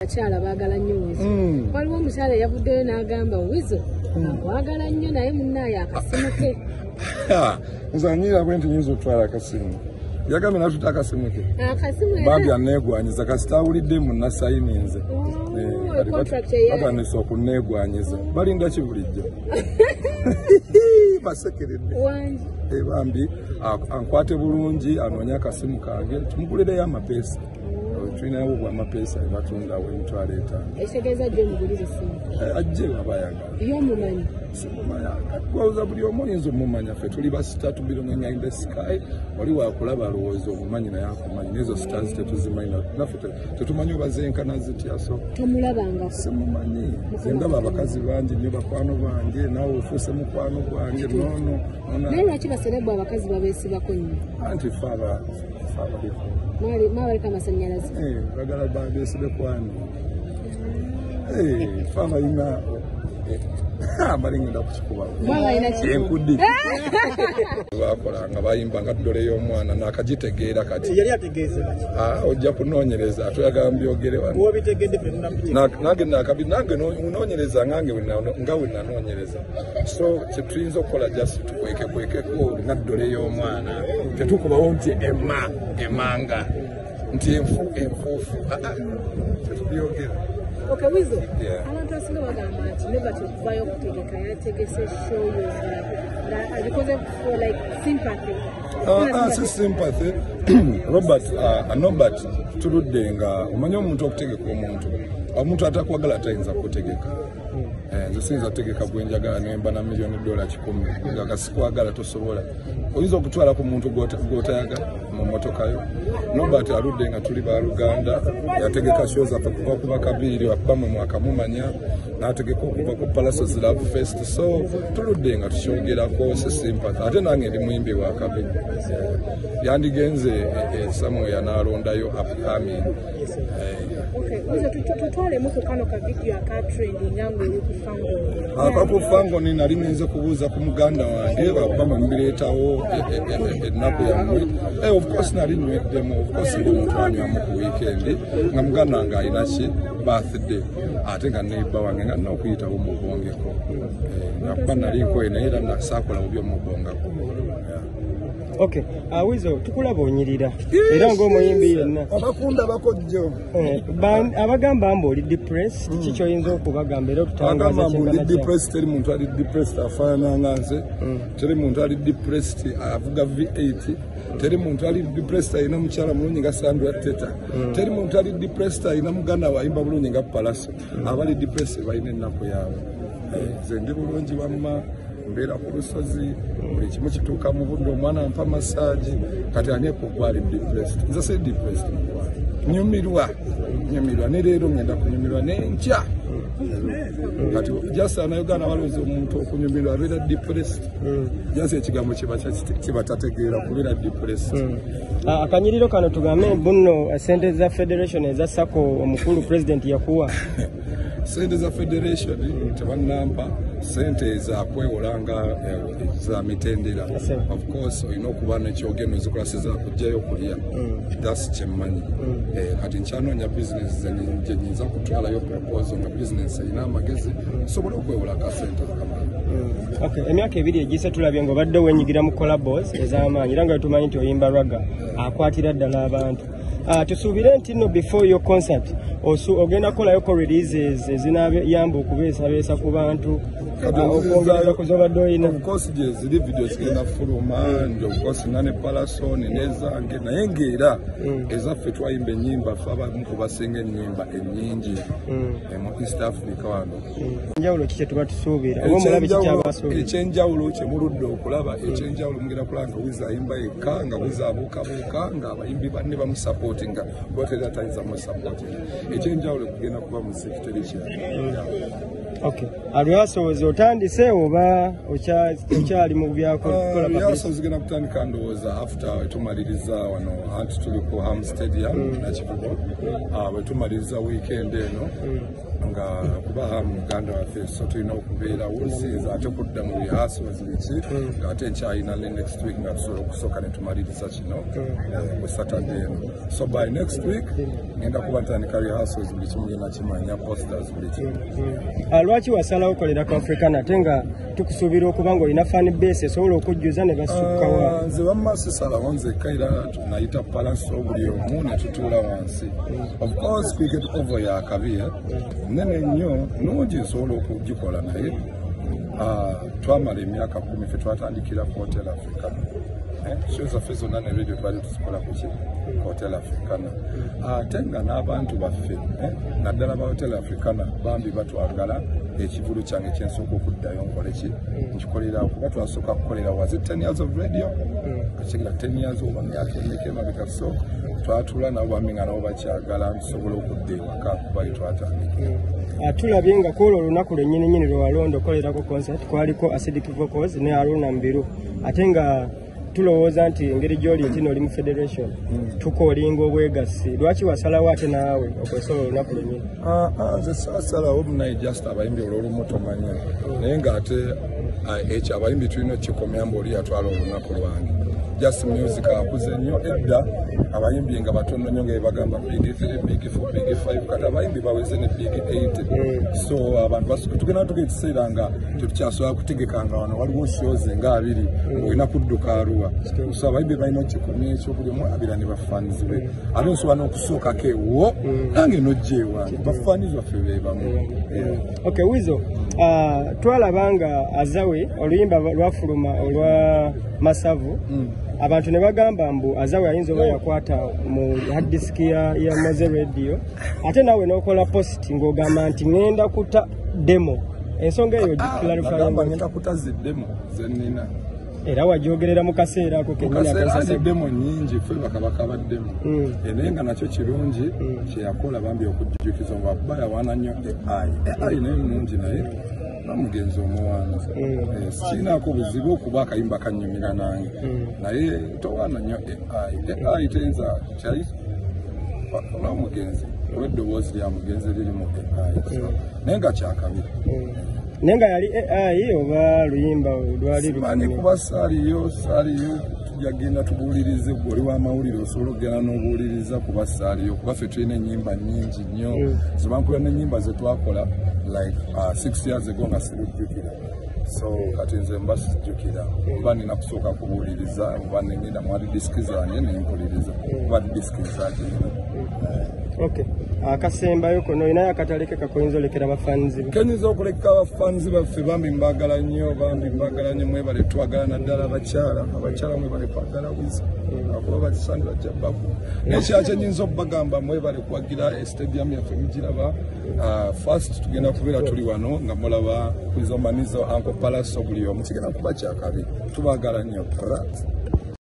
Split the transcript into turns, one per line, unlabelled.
Abakyala baagala nnyo Weasel. Waliwo omukyala eyavuddeyo n'agamba Weasel akwagala nnyo naye munnaaye akasimu ke.
Nze anyiira bwe nti nyinza okutwala akasimu. Yagambye natuta akasimu ke.
Akasimu.
Bambi aneegwanyiza kasita awulidde munnasayininze.
Contract eya
Batandise okunneegwanyiza. Balinda ki bulijjo? Basekeredde.
Wangi.
Bambi ankwate bulungi, anoonye akasimu kange tumugulireyo amapeesa. Tulinawo bwamapeesa ebatundawo 50,000.
Ekitegeeza ajje omugulire essimu.
Ajje waba ayagala.
Ye omumanyi?
Simumanya. Kati buli omu oyinza omumanya, ffe tuli ba star tubirongenya in the sky. Oli wakulaba alowooza omumanyi naye akumanyi, n'ezo stars tetuzimanyi, naffe tetumanyi oba zenkana zitya, so
Tomulabangako?
Simumanyi. Nze ndaba abakazi bangi nnyo bakwano bange, naawe ofuuse mukwano gwange noono.
Naye lwaki ba celeb abakazi babeesibako nnyo?
Anti ffe abaliko.
Mwabaliko amasannyalaze.
Bagala babeesibe kwani? Ffe abalina bali ngenda kukikuba.
Mwabalina ki?
Enkudi bakolanga bayimba nga ddole y'omwana nakagitegeera kati.
Yali ategeeze baki?
Ojja kunoonyereza, toyagala mbyogere wano.
Wobitegedde ffe tunakutegeera.
Nange nakabi nange noonyereza ngange nga we nanoonyereza, so kyetuyinza okukola just tukwekekwekeko nga ddole y'omwana, tetukubawo nti ema emanga nti enfu enfuufu. Tetubyogera.
Okay, Weasel.
Yeah.
Abantu abasinga bagamba nti Robert okuvayo okutegeka yategese show yo nga abikoze for like sympathy.
Si sympathy. Robert, Nobert, tuludde nga omanyi omuntu okutegeka omuntu atakwagala tayinza kutegeka. Nze siyinza kutegeka gwenjagala nemba na $100 million nga kasikwagala tosobola. Oyinza okutwala ku muntu gw'otayagala mu motoka yo. Nobert aludde nga tuli baluganda, yategeka show zaffe kuva ku Bakabiri bamwe mwakamumanya, n'ategeka okuva ku Palaces Love Fest, so tuludde nga tukyogerako, si sympathy. Ate nange ndi muyimbi wa kabi, yandigenze somewhere n'alondayo upcoming.
Okay, Weasel, tutwalemu ku kano ka video aka trending nga oli ku Fangone.
Akaku Fangone nali ngenze kubuuza ku muganda wange bakuba mubireetawo ennaku yammwe. Of course nali nyweddemu, of course ng'omuntu anywamu ku weekend, nga muganda wange alina ki birthday ate nga neighbor wange nga nina okuyitawo mubongeko. Nakuba nali nkoye naye era saakola bubi omubongako. Yeah.
Okay, Weasel, tukulaba onyirira era ng'omuyimbi yenna.
Abakunda bakojjo.
Abagamba mbu oli depressed, kiki kyoyinza okubagamba era otutangaza?
Agamba mbu ndi
Kyenkana kya
depressed, teri muntu ali depressed afaanana nga nze. Teri muntu ali depressed avuga V8. Teri muntu ali depressed alina mukyala mulungi nga Sandra Teta. Teri muntu ali depressed alina muganda we ayimba bulungi nga Palaso. Abali depressed balina ennaku yaabwe. Nze ndi bulungi wamma, mbeera ku lusozi, buli kimu kituuka mu budde, omwana mpa massage. Kati ani ekugwa ali depressed? Nze si depressed, mukwano. Nyumirwa, nyumirwa ne leero ngenda kunyumirwa n'enkya. Kati just Uganda balowooza omuntu okunyumirwa abeera depressed. Just ekigambo kiba tategeera kubeera depressed.
Akanyiriro kano tugambe bunno sente za federation eza SACCO omukulu president yakuwa?
Sente za federation tebannampa, sente zakwewola nga za mitendera. Of course olina okuba nekyogenda ozikola, si zakugjayo kulya, that's kyemmanyi. Kati nkyanoonya bizinesi gye nyinza kutwalayo proposal nga bizinesi erina amagezi nsobole okwewola akasente akamala.
Okay, emyaka 2 egiyise tulabye ng'obadde wenyigira mu collabos ez'amaanyi era nga tumanyi nti oyimba ragga akwatira ddala abantu. Tusuubire nti nno before your concert ogenda kukolayoko releases ezinaayamba okubeesabeesa ku bantu, okwongereza ku z'obadde oyina?
Of course gye ziri, video zigenda fuluma nti of course nane Palaso ninezange, naye ng'era ezaffe twayimba ennyimba ffe abamu ku basinga ennyimba ennyingi mu East Africa wano.
Enjawulo ki kye tuba tusuubira oba omulabi kikyabasuubira?
Ekyenjawulo kyemuludde okulaba, ekyenjawulo mugenda kulaba nga Weasel ayimba yekka, nga Weasel abuukabuuka, nga abayimbi banne bamusupportinga kuba teri atayinza musupportinga. Ekyenjawulo kugenda kuba muziki, teri kirala.
Okay. Rehearsals otandise oba okyali mu byakola?
Rehearsals zigenda kutandika ndowooza after tumaliriza wano, anti tuli ku Ham Stadium Nakivubo. Bwe tumaliriza weekend eno, nga kuba Ham muganda waffe, so tulina okubeerawo. Siyinza ate kudda mu rehearsals biki ng'ate nkyalina ne next week, nga tusobola okusooka ne tumaliriza kino ku Saturday eno. So by next week ngenda kuba ntandika rehearsals, buli kimu ngenda kimanya, posters, buli kimu.
Lwaki wasalawo okolera ku Africana ate nga tukusuubira okuba ng'olina fan base esobola okujjuza ne basukkawa?
Nze wamma sisalawo nzekka, era nayita Pallaso, buli omu ne tutuula wansi. Of course Cricket Oval yakabi nene nnyo, nungi, nsobola okugikola, naye twamala emyaka 10. Ffe twatandikira ku Hotel Africana. Show zaffe zonna ne radio twali tuzikola kuki? Hotel Africana. Ate nga n'abantu baffe, naddala ba Hotel Africana, bambi batwagala. Ekivulu kyange kyensooka okuddayo nkole ki, nkikolera kuba twasooka kukolera, was it 10 years of radio, kakigira 10 years oba myaka emeka emabega. So twatula nabo bambi nga nabo bakyagala nsobola okudda ewaka kuba twatandika.
Tulabye nga kwolwo olunaku lwennyini nyini lwe walonda okolerako concert kwaliko Acidic Vocals ne Haruna Mbiru, ate nga tulowooza nti engeri gy'oli nti n'oli mu federation tukoolinga obwegassi. Lwaki wasalawo ate naawe okwesobola olunaku lwennyini?
Nze saasalawo munaye, just abayimbi olwolumu tomanya, naye ng'ate ekyo abayimbi tulina okukikomya mbu oli yatwala olunaku lwange. Just music akuze nnyo. Edda abayimbi nga batono nnyo, nga bebagamba big 3, big 4, big 5. Kati abayimbi baweze ne big 8. So abantu tugenda tuga ekiseera nga tetukyasobola kutegeka nga wano waliwo shows nga 20 ng'olina kudduka Arua. So abayimbi balina okikomya ekyo, buli omu abeera ne bafanizi be. Ate nsobola n'okusookako ewo nange nojja ewange, bafanizi baffe be bamu.
Okay, Weasel, twalaba nga Azawi oluyimba lwafuluma olwa Masavu, abantu ne bagamba mbu Azawi ayinza oba yakwata mu hard disk ya Mowzey Radio, ate naawe n'okola post ng'ogamba nti ŋŋenda kuta demo. Ensonga eyo
giclarify. Ngenda kuta zi demo zenina.
Era wagyogerera mu kaseera ako
kennyini. Demo nnyingi, ffe bakabaka ba demo. Naye nga nakyo kirungi kyeyakola bambi okujjukiza kuba yawaana nnyo AI. AI naye mulungi, naye namugenzi omuwaana sikirinaako buzibu okuba akayimba kanyumira nange, naye towaana nnyo AI. AI teyinza kyali n'omugenzi olw'eddoboozi lya mugenzi liri mu AI, naye nga kyakabi.
Naye nga yali AI oba luyimba lwali?
Simanyi kuba saaliyo, saaliyo. Tujja genda tubuulirize. Gwe oli w'amawulire, osobola okugenda n'obuuliriza kuba saaliyo, kuba ffe tulina ennyimba nnyingi nnyo zebankula n'ennyimba zetwakola like 6 years ago nga sirujjukira. So kati nze mba sijjukira, oba nina kusooka kubuuliriza oba nengenda mu hard disk zange nempuliriza, kuba disk zagirina.
Okay, akasembayo kono, olinayo akataleke kakoyinza olekera bafanzi be?
Kenyinza okuleka abafanzi baffe, bambi mbagala nnyo, bambi mbagala nnyo, mwebale twagala, naddala abakyala. Abakyala mwebale kwagala Weasel, akuba bakisandi bajja baku. Nekirala kyenyinza okubagamba, mwebale kuwagira stadium yaffe mugiraba. First tugenda kubeera tuli wano nga mulaba Weasel Manizo, Uncle Pallaso, buli omu kigenda kuba kyakabi. Tubagala nnyo.